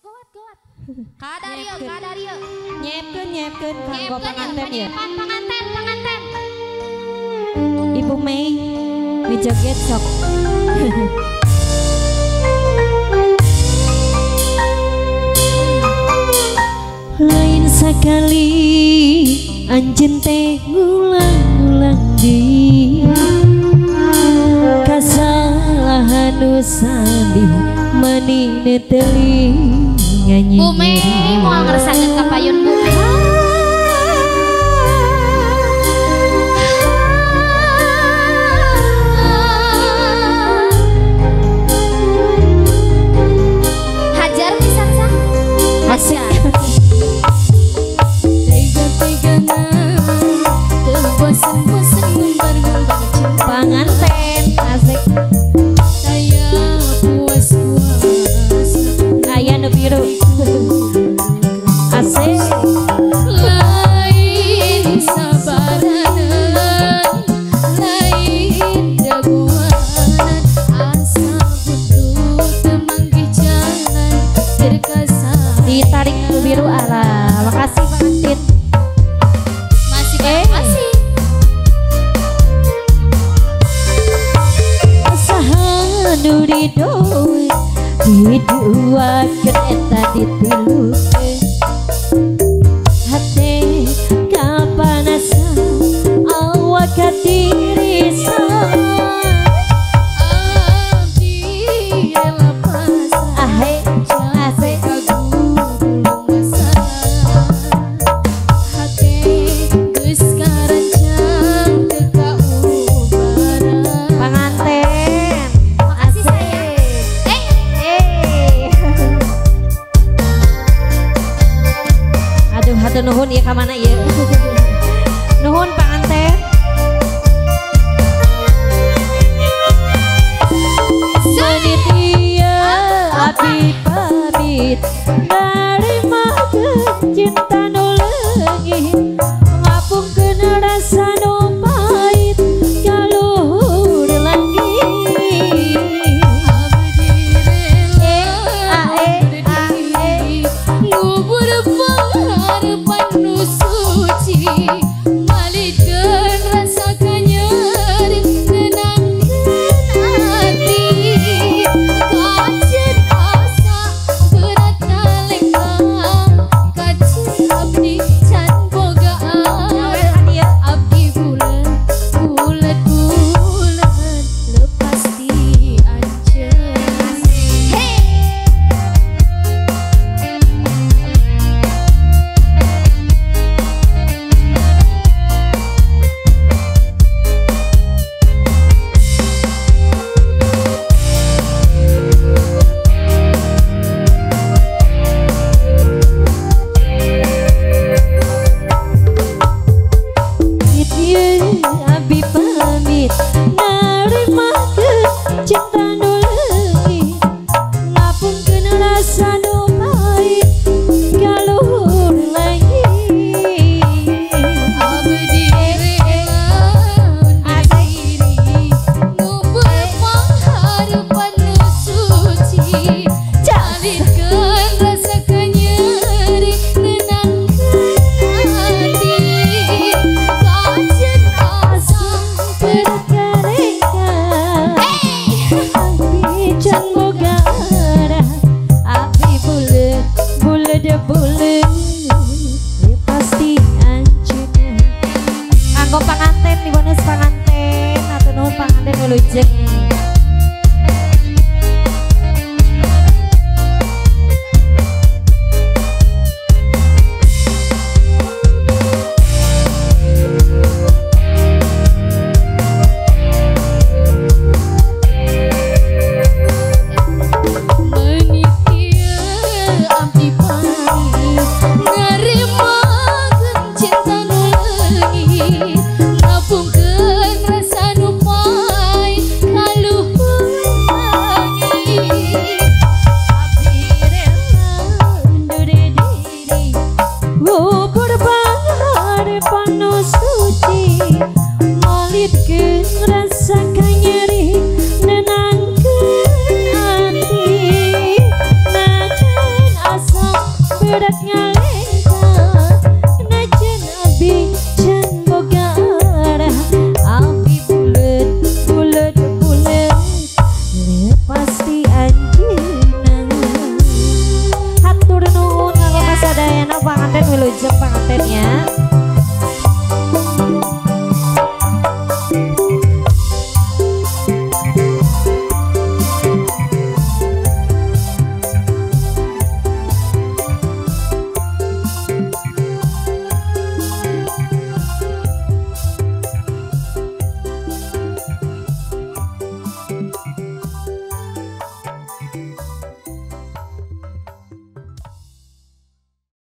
Gawat gawat. Kadario kadario. Nyepkeun nyepkeun kanggo panganten ya. Panganten panganten. Ibu Mei mijoget sok. Lain sekali anjeun teh ngulang-ngulang di kasalahan nu sami mani neteli nyanyi. Bu Mei moal ngeresakeun ka payun Bu Mei. Hajar pisan sah. Hajar. Panganten asik. Aya nu biru. Asik. Lain sabaranan, lain daguanan, asa butuh temanggih jalan terkasa. Ditarik nu biru ala. Makasih panganten. Masih masih. Nu didoe diduakeun eta ditilukeun hate kapanasan awak katirisan abdi rela pasrah ahe asik kagulung masalah hate geus karancang teu kaubaran panganten. Aduh nuhun ieu ka mana ieu. Nuhun panganten. Menit ieu abdi pamit narimakeun cinta nu leungit ngapungkeun rasa nu pahit ka luhur langit. Abdi rela berdiri ngubur pangharapan nu suci malikeun rasa kanyeri nenangkeun hati kajen asa berat nalengkang kajen abdi can boga arah abdi bulan bulan bulan lepas di anjeun. Hey. Abi pamit narimakeun cinta nu leungit ngapungkeun rasa nu pahit ka luhur langit. Abdi rela berdiri ngubur pangharapan nu suci calikeun rasa